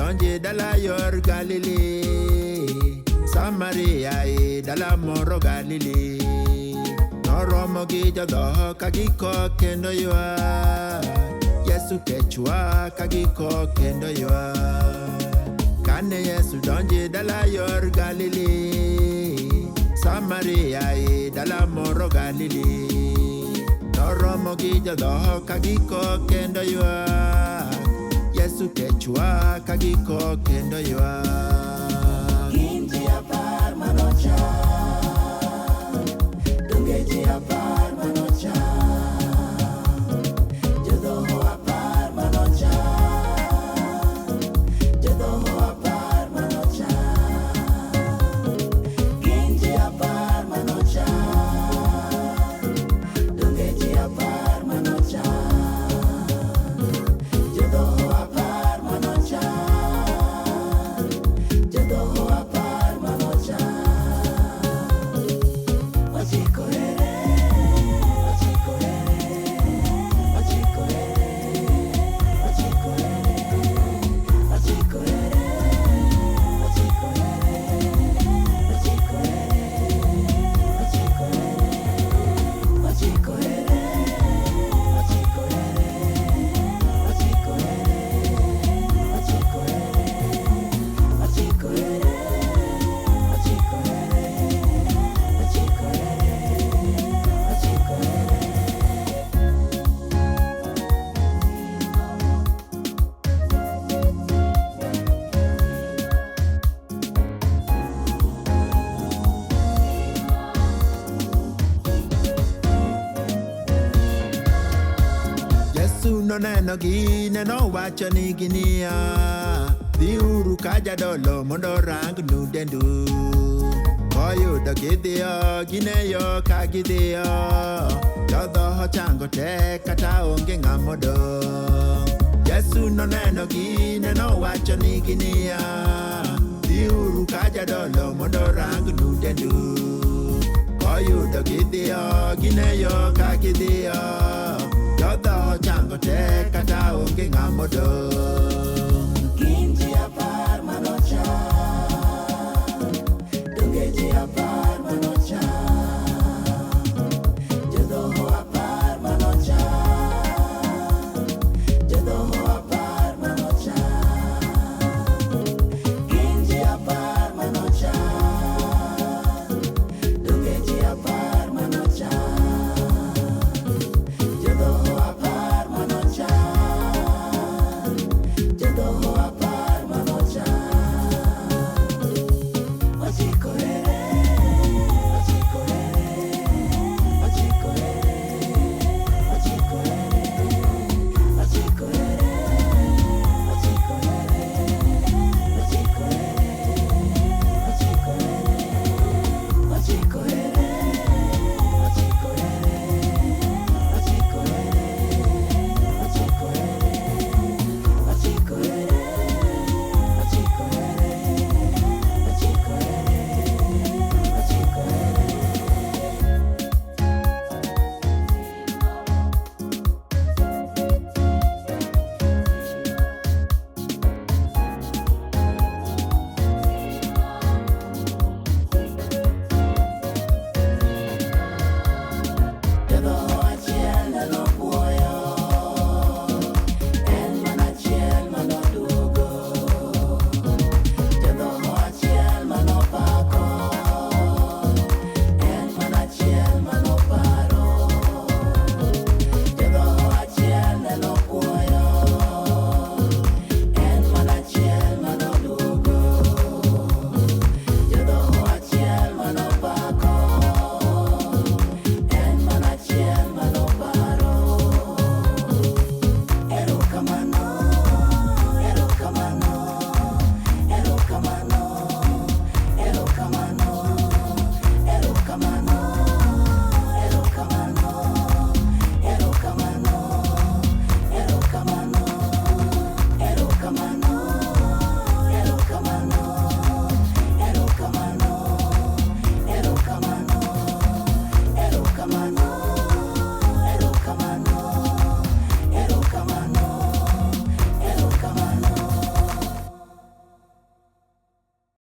donje dala yor Galili, Samaria e dala moro Galili. Noromo gi jodhoho ka gikok kendo ywak. Yesu kechwa ka gikok kendo ywak. Kane Yesu donje dala yor Galili, Samaria e dala moro Galili. Noromo gi jodhoho ka gikok kendo ywak. Yesu kechwa ka gikok kendo ywak. Gin ji 10 manocha, donge ji 10 manocha, jodhoho 10 manocha, jodhoho 10 manocha. Gin ji 10 manocha, donge ji 10 manocha, jodhoho 10 manocha, jodhoho 10 manocha. Ochikorere, ochikorere, ochikorere, ochikorere, ochikorere, ochikorere, ochikorere, ochikorere, ochikorere, ochikorere, ochikorere, ochikorere, ochikorere, ochikorere, ochikorere. Yesu noneno gi ne nowacho nigi niya, dhiuru ka jadolo mondo orangnu dendu. Koyudo gidhiyo gineyo ka gidhiyo, jodhoho chango te kata onge ng'amodong'. Yesu noneno gi ne nowacho nigi niya, dhiuru ka jadolo mondo orangnu dendu. Koyudo gidhiyo gineyo ka gidhiyo, jodhoho chango te kata onge ng'amodong'.